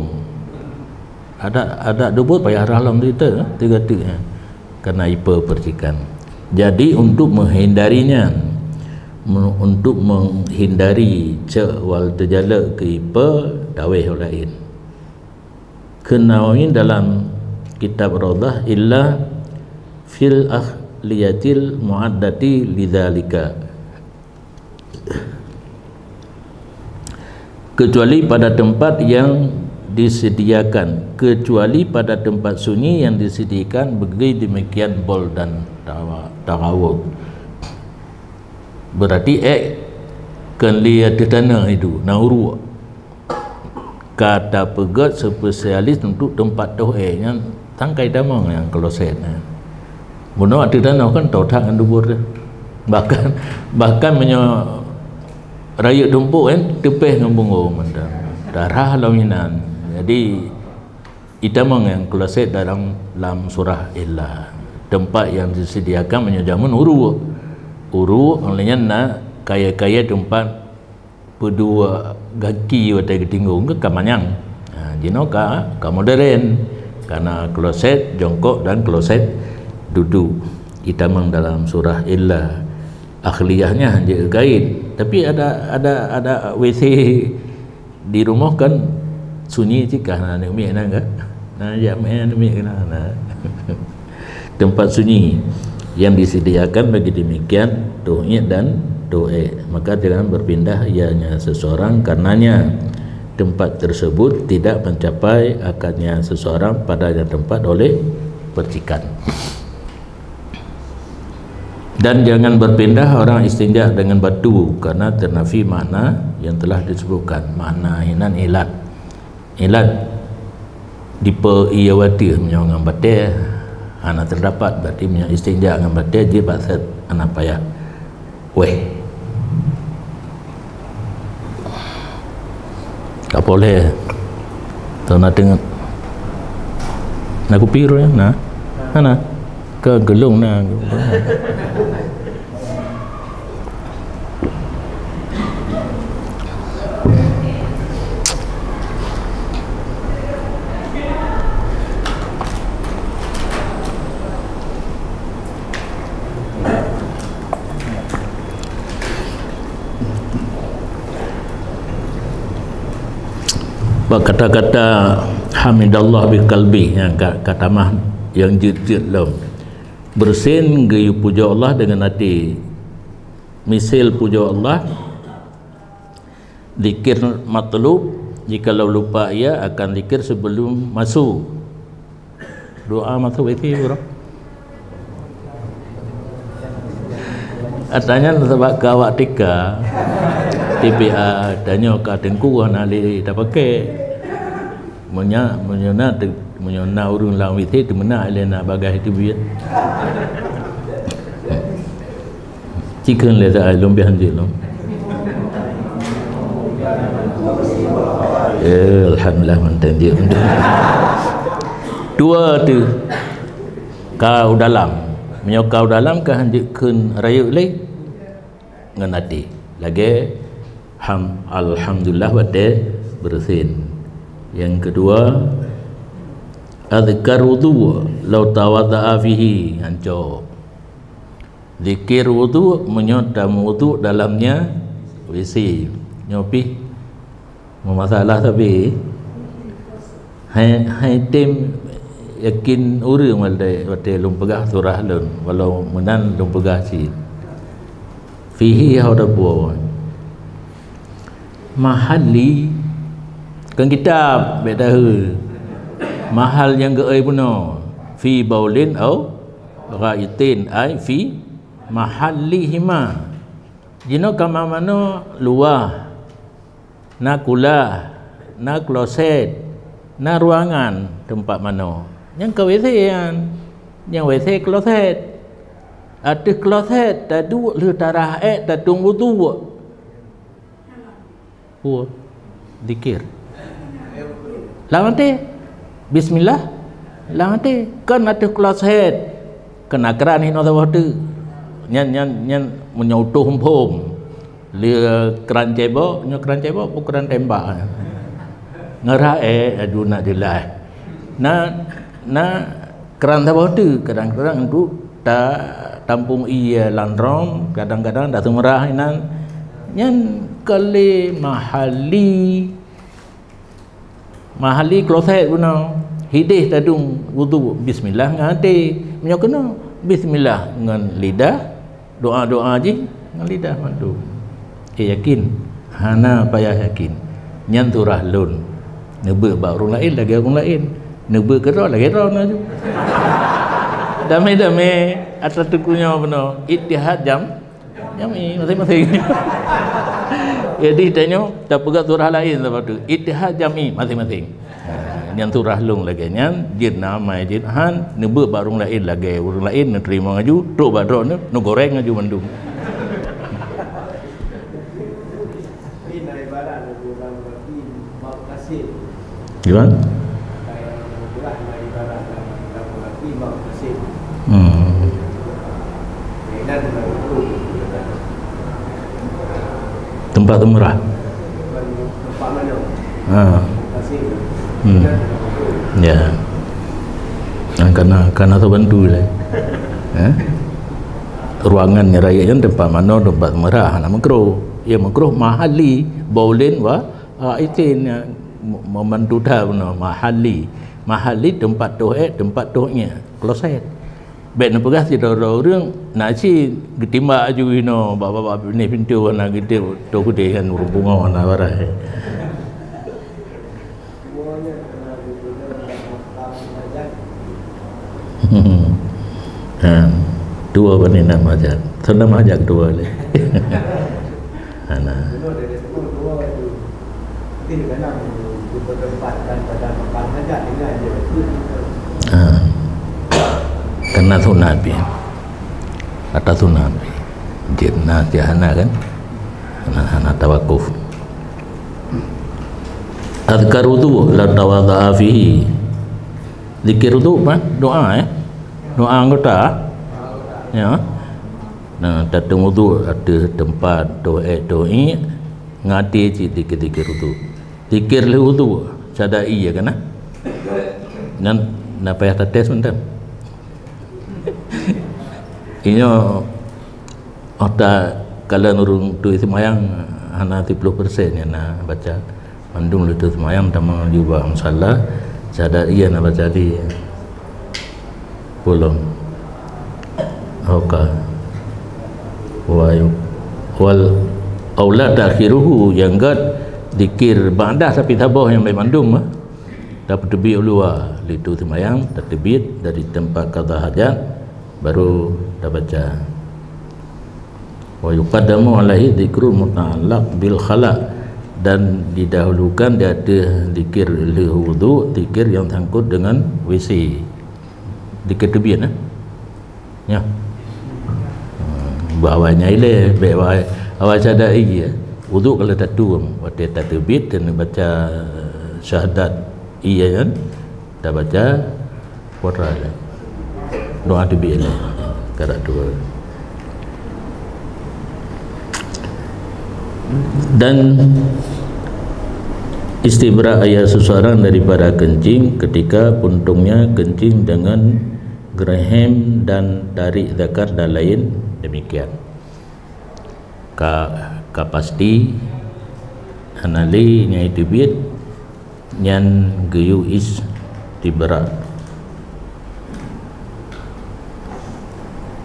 Adak, adak dubur payah rah lom situ, tiga tu, ya. Karena ipo percikan. Jadi untuk menghindari nyan, me-, untuk menghindari cok wal teujalok keu ipo, taweh laén. Kheun Nawawi dalam kitab Raudhah, illa fil akhliyatil mu'addati lidzalika. Kecuali pada tempat yang disediakan, kecuali pada tempat sunyi yang disediakan, bagi demikian bol dan tawa-, tarawuk. Berarti ék kon lé ateueh tanoh itu, na uruek. Ka tapeugét spesialis untuk tempat toh ék nyan, tangkai tamong nyang kloset nyan. Bunoe ateueh tanoh kan toh that ngon dubur teuh. Bahkan, bahkan meunyoe rayeuk tumpôk nyan teupéh ngon punggông mantong. Tarah lom inan. Jadi, itamong nyang kloset dalam, lam surah Illa. Tempat yang disediakan meunyoe jameun uruek. Uruek, lé nyan na kayèe-kayèe tempat peuduek gaki watèe geutinggong keu ka manyang. Ha, jinoe ka, ka modern. Ka na kloset jongkok dan kloset duduk, itamong dalam surah illa. Akhliyahnya hanya gaib. Tapi ada, ada, ada W C di rumoh kan sunyi cit kah, na aneuk miet na kan? Na jak meu'en aneuk miet keunan, na. Tempat sunyi yang disediakan bagi demikian toh iek dan toh ék. Maka jangan berpindah ianya seseorang karenanya. Tempat tersebut tidak mencapai akannya seseorang padanya tempat oleh percikan. Dan jangan berpindah orang istinja dengan batu, karena ternafi makna yang telah disebutkan. Makna hinan ilat. Ilat dipe iya watée meunyoe ngon batée hana terdapat, berarti meunyoe istinja ngon batée jeuet bak set hana payah. Weh. Ka poleh. Tu na teungoh. Na kupi ureueng na? Hana. Ka geulong na. Bak kata-kata hamidallah bi qalbi, nyang ka, ka tamah nyang jeuet-jeuet lom. Beureusin geuyue pujoe Allah deungon até. Miseue pujoe Allah, zikir matlub, jikalau lupa ia akan zikir sebelum masuk. Doa masuk W C, bro. Tanya sabab ka awak tika, T P A, tanyoe ka teungku hana lé tapakai. Meunyo, meunyo na te-, meunyo na ureueng lam W C teumeunak lé na bagah itu biet. Cikheun lé sa lom pih hanjeuet lom. Eh, alhamdulillah mantong jeuet. Dua tu ka u dalam. Meunyoe ka u dalam ka hanjeuet kheun rayeuk lé ngon até. Lagée ham-, alhamdulillah watée beureusin. Yang kedua, azkar wudu lau tawadda'a fihi, nyan cok. Zikir wudu meunyoe tameuwudu dalamnya W C. Nyoe pih meumasalah sabe. Hai, hai tem yakin ureueng watée, watée lôn peugah surah lôn, walau meunan lôn peugah cit. Fihi hau dapur. Mahalli kan kitab bék tahu. Mahal nyang geuéh bunoe. Fi baulin au ghaitin ai fi mahallihima. Jinoe kama manoe luwah, na kulah, na kloset, na ruangan teumpat manoe. Nyang ka W C nyan, nyang W C kloset. Ateueh kloset taduek lheueh tarah ék tatueng wudhu. Peue? Zikir. Lam até. Bismillah. Lam até. Kon ateueh kloset. Keunan kran hinoe saboh teuk. Nyan, nyan, nyan meunyoe utoh muphom. Lé kran cebok, nyoe kran cebok, peue kran tembak. Ngeurah ék, aduh, nak jeulaih. Na, na kran saboh teuk, kadang-kadang untuk ta-, tampung ié lam drom, kadang-kadang taseumeurah inan. Nyan kali mahali. Mahali kloset bunoe. Hideh tadueng wudhu, bismillah ngon até. Meunyoe keunoe, bismillah ngon lidah, doa-doa jih ngon lidah mandum. Eh, yakin? Hana payah yakin. Nyan surah lôn. Neubeuet bak ureueng laén lagée ureueng laén. Neubeuet keudroe lagée droe na ju. Damé-damé atra teungku nyoe bunoe. Ittihad jam Jam'i, masing-masing. Jadi, tanyoe tapeugah surah laén saboh teuk. Ittihad jam'i, masing-masing. Ha, nyan surah lôn lagée nyan, jeuet na amai jeuet han, neubeuet bak ureueng laén lagée ureueng laén neuteurimong laju, trok bak droeneuh, neugoreng laju mandum. Gimana? Hmm. Tempat tu murah. Ha. Hmm. Ya. Nah, karena, karena tu bantu lah. Eh? Ruangan nyang rayeuk nyan teumpat manoe, teumpat meurah, hana makruh. Ya makruh mahalli, baulin wa, ah, itin, ya, memantudah bunoe, mahalli. Mahalli teumpat toh ék, teumpat toh iek, kloset. Bèk neupeugah sidroe-droe ureueng na cit geutimbak aju inoe bak, bak, bak binéh pintoe na geuteup toh keudeh nyan ureueng pungo na barang. Ha, dua bani nama aja. Sana aja dua le. Ana. Ha. Kena sunat pih. Atas sunat pih. Jeuet na jahana kan? Hana, hana tawakuf. Azkar wudu la tawadha'a fihi. Zikir wudu mah doa, eh. Doa anggota. Ya. Nah, tateueng wudu ateueh teumpat toh ék toh iek, ngon até cit zikir-zikir wudu. Zikir lheueh wudu, sada ie kan, ah? Nyan na payah tates mantong. Inyoe ata kalon ureueng tui seumayang hana siplôh persen nyang na baca. Mandum leutu seumayang tamong ju bak musalla, sada ie na baca di pulom. Oka. Wa yu-, wal aula takhiruhu, nyang gét zikir ba'dah tapi saboh nyang bèk mandum, ah. Tapeuteubiet u luwa, leutu seumayang, tateubiet dari teumpat qadha hajat, baru tabaca. Wa yuqaddamu alaihi dzikrul muta'allaq bil khala, dan didahulukan di ateueh zikir lheueh wudu, zikir yang sangkut dengan W C. Zikir teubiet, eh? Ya. Hmm, bah awai nyan ilèe, bèk awai, awai syahadat ie, ya. Wudu kalau tatueng, watèe tateubiet dan baca syahadat ie kan, tabaca Putra je. Doa teubiet ni. Karak dua. Dan istibra' ia seseorang daripada kencing ketika puntungnya kencing dengan gerahim dan tarik zakar dan lain demikian. Ka, ka pasti hana lé nyang teubiet nyan geuyue istibra'.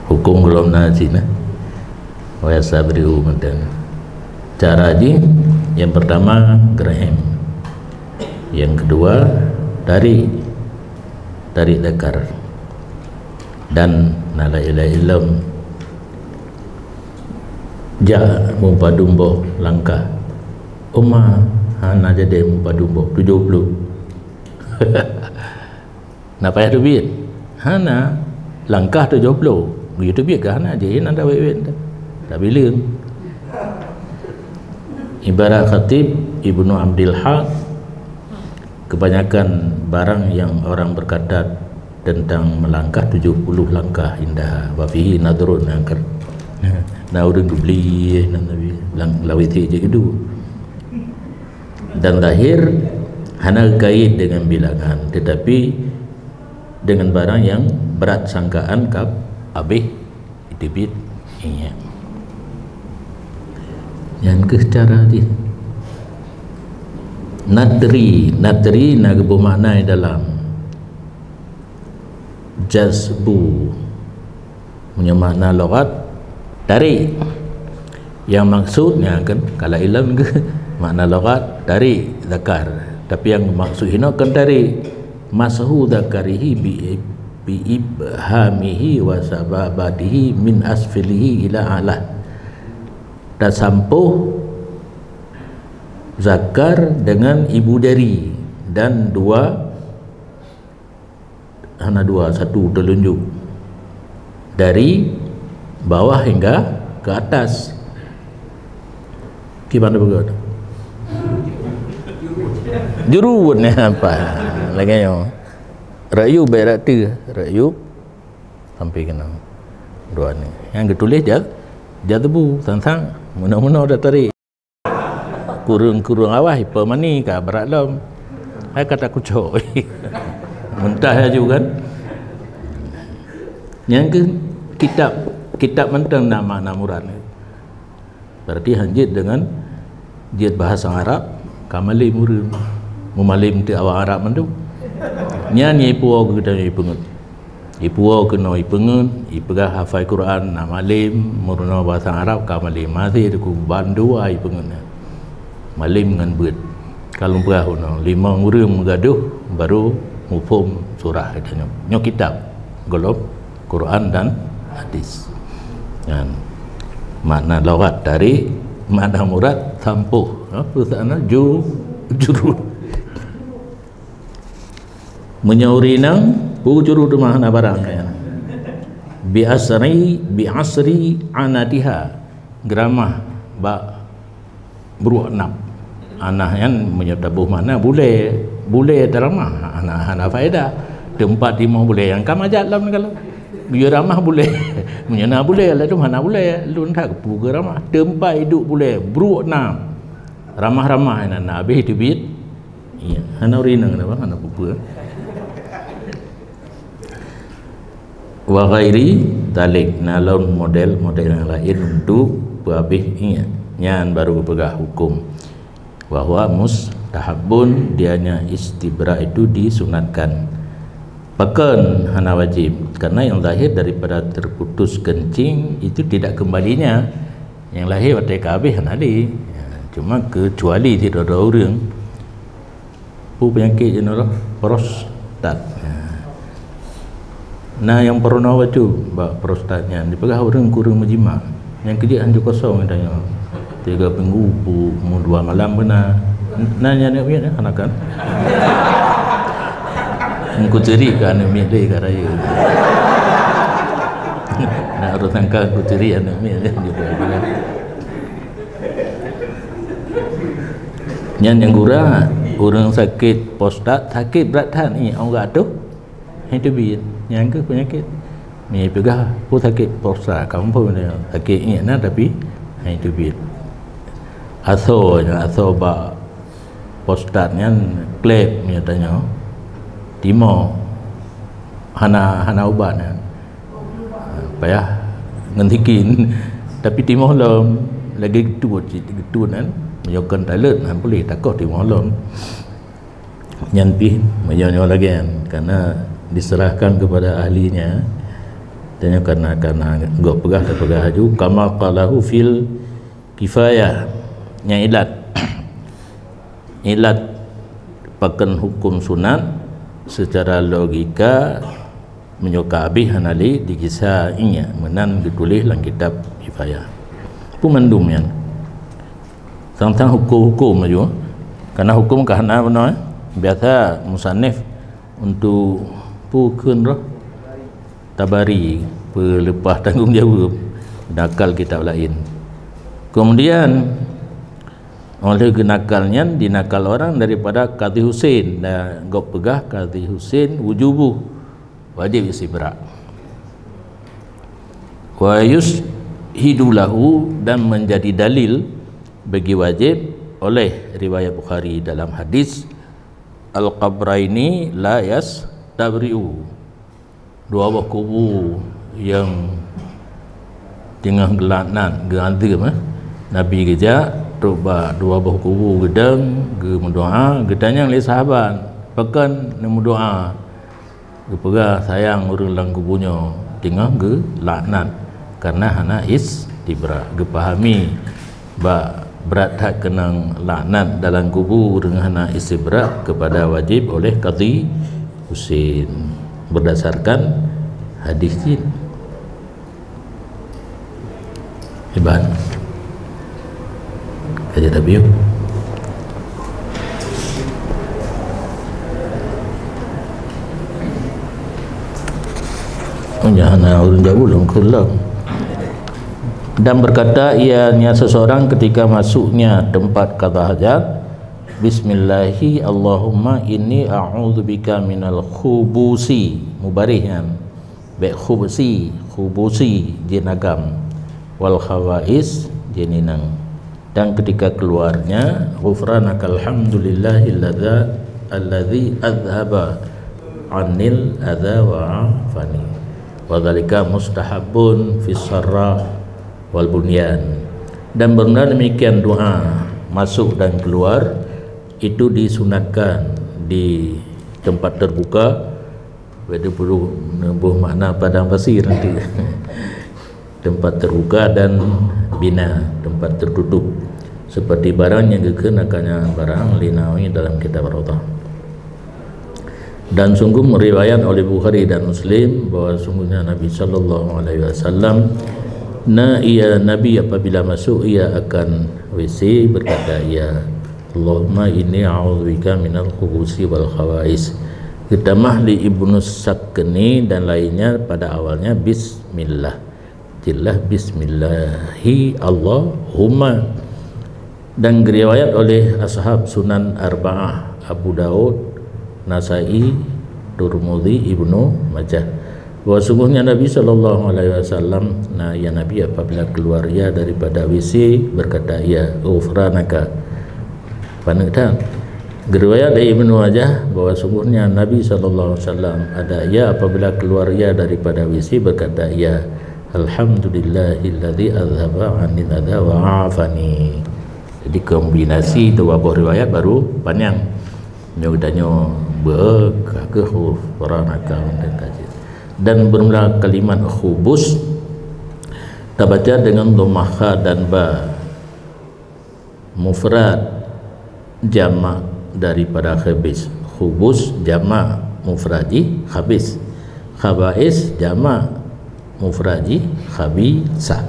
Hukôm gohlom na cit na. Wa yastabri'u meudan. Cara jih, yang pertama gerahim. Yang kedua, tarik. Tarik zakar. Dan na laén-laén lom. Jak meupadum boh langkah. Uma hana jadi meupadum boh tujoh ploh. Na payah teubiet? Hana. Langkah tujoh ploh. Geuyue teubiet keu hana, jih na dawet-wet. Tabileung. Ibarat khatib Ibnu Abdul Haq, kebanyakan barang yang orang berkata tentang melangkah tujuh puluh langkah indah, wa fihi nadhrun, na ureueng geubli, na Nabi, lang-, lawét jeuet keudua. Dan zahir hana kait dengan bilangan, tetapi dengan barang yang berat sangkaan ka abéh teubiet ingat. Nyan keuh cara jih. Natri, natri na geuboh makna dalam jazbu. Meunyoe makna lughat, tarik. Yang maksud nyan kan, kalau ilôn ke makna lughat, tarik zakar. Tapi yang maksud hino kan tarik. Mashu zakarihi bi, bi ibhamihi wa sababatihi min asfilihi ila a'la. Tasampôh zakar dengan ibu jari dan dua, hana dua, satu telunjuk dari bawah hingga ke atas. Kiban beugöt. Jurut ni apa? Lagèe nyoe. Rayub bèk rata, rayub sampai keunoe. Dua ni. Nyang geutuléh ja, ja tebu, sang-sang, meunoe-meunoe dah tarik. Kureueng-kureueng awai, peumani ka brat lom. Hai kata kucok. Muntah laju kan? Nyang keu Kitab, kitab mantong na makna murad. Berarti han jeuet deungon jeuet bahasa Arab, ka malém ureuëng. Meumalém teuh awak Arab mandum. Nyan ipuwoe keu geutanyoe ipeungeut. Ipuwoe keunoe ipeungeut, ipeugah hafai Quran na malém, meurunoe bahasa Arab ka malém. Maté teuku bandua ipeungeut nyan. Malém ngon beuet. Ka lôn peugah unoe, limong ureuëng meugadoh baru muphom surah geutanyoe. Nyoe kitab, gohlom Quran dan hadis. Nyan makna lughat tarék, makna murad tampoh. Ha, peue makna ju-, jurut. Meunyoe ureuëng inong, peue jurut teuma hana barang nyan. Bi asri, bi asri anatiha. Geuramah bak bruek nab. Anah nyan meunyoe taboh makna bulée, bulée taramah, hana, hana faedah. Teumpat timoh bulée nyang ka majak lom kalau. Geuyue ramah bulée. Meunyoe na bulée, ladum hana bulée. Lôn that peue geuramah. Teumpat iduek bulée, bruek nab. Ramah-ramah inan na habéh teubiet. Iya, hana ureuëng inong, hana peue-peue. Wa ghairi dzalik, na lom model-model nyang laén untuk peuhabéh ingat. Nyan baru geupeugah hukum bahwa mustahabun, dianya istibra itu disunatkan. Pakon hana wajib? Karena yang zahir daripada terputus kencing itu tidak kembalinya. Nyang lahé watée ka habéh hana lé. Ya, cuma kecuali sidroe-droe ureuëng. Peue peunyakét jinoe roh? Prostat. Ha. Na nyang peurunoe bacut bak prostat nyan, jipeugah ureuëng kureueng meujimak. Nyang keujeuet hanjeuet kosong geutanyoe. Tiga minggu pu-, mu dua malam beuna. Na nyang aneuk miet, eh, anakan. Meukucuri ka aneuk miet deh ka raya. Na ureuëng sangka meukucuri aneuk miet, eh, gitu. Nyan nyang gura, ureuëng sakét prostat, sakét brat that, ié, awak tu, hai teubiet. Nyan keuh peunyakét. Ni peugah, peue sakét prostat, kamoe pun sakét ié na, tapi hai teubiet. Asoe nyan, asoe bak prostat nyan kleb, nyan tanyoe. Timoh hana, hana ubat nyan. Payah ngon sikin. Tapi timoh lom, lagée geutut cit, geutut nyan, meunyoe kon taleuet, han puléh, takoh timoh lom. Nyan pih meunyoe nyoe lagée nyan, karena diserahkan kepada ahlinya. Tanyoe karena, karena gob peugah, tapeugah laju, kama qalahu fil kifayah. Nyan ilat. Ilat pakon hukum sunat secara logika. Meunyoe ka habéh hana lé digisa ingat meunan geutuléh lam kitab Kifayah. Peue mandum nyan? Sang-sang huköm-huköm laju. Karena huköm ka hana bunoe, eh. Biasa musannif untuk peue kheun roh? Tabari, peuleupah tanggong jaweueb, nakal kitab laén. Kemudian, oleh geunakal nyan dinakal orang daripada Kadhi Husein, dan gob peugah Kadhi Husein wujubuh, wajib istibra. Wa yusyhidu lahu, dan menjadi dalil bagi wajib oleh riwayat Bukhari dalam hadis, "Al-qabraini la yastabri'u." Dua boh kubu nyang teungoh geulaknat, geuanteum, eh. Nabi geujak trok bak dua boh kubu geudong, geumeudoá, geutanyong lé sahabat, "Pakon neumeudoá?" Geupeugah, "Sayang ureuëng lam kubu nyoe teungoh geulaknat karena hana istibra." Geupahami bak brat that keunong laknat dalam kubu ureuëng hana istibra kepada wajib oleh Kadhi Husein berdasarkan hadis jih. Iban. Kaji Nabi. Oh, jangan ureuëng jauh lom kulam. Dan berkata ianya seseorang ketika masuknya tempat qadha hajat, "Bismillahi Allahumma inni a'udzubika minal khubusi." Mubarih nyan. Bék khubsi, khubusi jin agam. Wal khaba'is jin inong. Dan ketika keluarnya, "Ghufranakal hamdulillahilladza, alladzi adzhaba 'annil adza wa 'afani." Wa dzalika mustahabbun fis sarra wal bunyan. Dan benar demikian doa masuk dan keluar itu disunatkan di tempat terbuka, pada puluh buah makna padang pasir nanti. Tempat terbuka dan bina, tempat tertutup. Seperti barang nyang geukheun akan nyan barang lé Nawawi dalam kitab Raudhah. Dan sungguh meriwayat oleh Bukhari dan Muslim bahwa sungguhnya Nabi sallallahu alaihi wasallam, na ia Nabi apabila masuk ia akan W C berkata ia, "Allahumma inni a'udzubika minal khubusi wal khaba'is." Ditamah lé Ibnu Sakni dan lainnya pada awalnya bismillah. Jelas bismillahi Allahumma. Dan diriwayat oleh ashab Sunan Arba'ah, Abu Daud, Nasai, Turmudi, Ibnu Majah, bahwa sungguhnya Nabi sallallahu alaihi wasallam, na ia Nabi apabila keluar ia daripada W C berkata ia, "Ghufranaka." Paneuk that. Diriwayat dari Ibnu Majah bahwa sungguhnya Nabi sallallahu alaihi wasallam ada ia apabila keluar ia daripada W C berkata ia, "Alhamdulillahilladzi adzhaba 'anni adza wa 'afani." Jadi kombinasi dua boh riwayat baru panyang. Nyoe geutanyoe beu ka keuh huruf ghufranaka dan kaji. Dan bermula kalimat khubus tabaca dengan dhammah kha dan ba. Mufrad jamak daripada khabis. Khubus jamak mufrad jih khabis. Khaba'is jamak mufrad jih khabisa.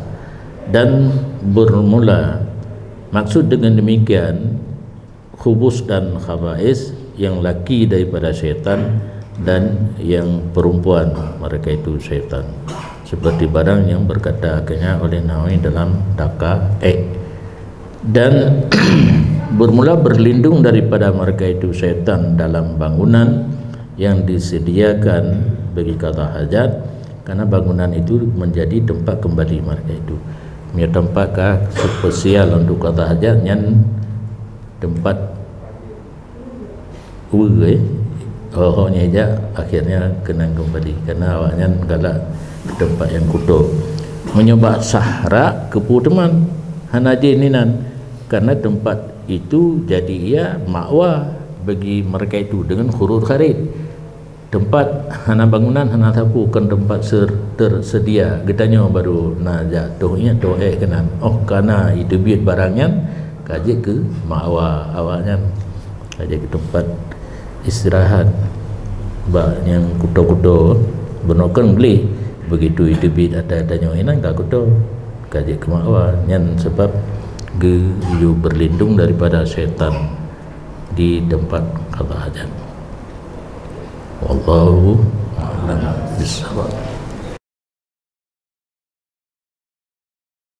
Dan bermula, maksud dengan demikian, khubus dan khaba'is, yang laki daripada syaitan dan yang perempuan, mereka itu syaitan. Seperti barang yang berkata akhirnya oleh Nawawi dalam Daqaiq. Dan bermula berlindung daripada mereka itu syaitan dalam bangunan yang disediakan bagi qada hajat, karena bangunan itu menjadi tempat kembali mereka itu. Meunyoe tempat ka spesial untuk qada hajat, nyan tempat Ue, eh, ho-ho nyang jak, akhirnya keunan keumbali, karena awaknyan galak keu teumpat nyang kuto. Meunyoe bak sahra, keupeue teuma hana jih inan, karena teumpat itu jadi ia makwa bagi mereka itu dengan khurur kharid. Teumpat hana bangunan, hana sapeue, kon teumpat ser-, teuseudia. Geutanyoe baru na jak toh ié, toh éh keunan. Oh, kana jiteubiet barang nyan, ka jeuet keu makwa awaknyan. Ka jeuet keu teumpat istirahat. Bak nyang kuto-kuto, bunoe kon gleh. Begitu jiteubiet ata-ata nyoe inan ka kuto. Ka jeuet keu makwa. Nyan sabab geuyue berlindung daripada syaitan di teumpat qada hajat. Wallahu a'lam bishawab.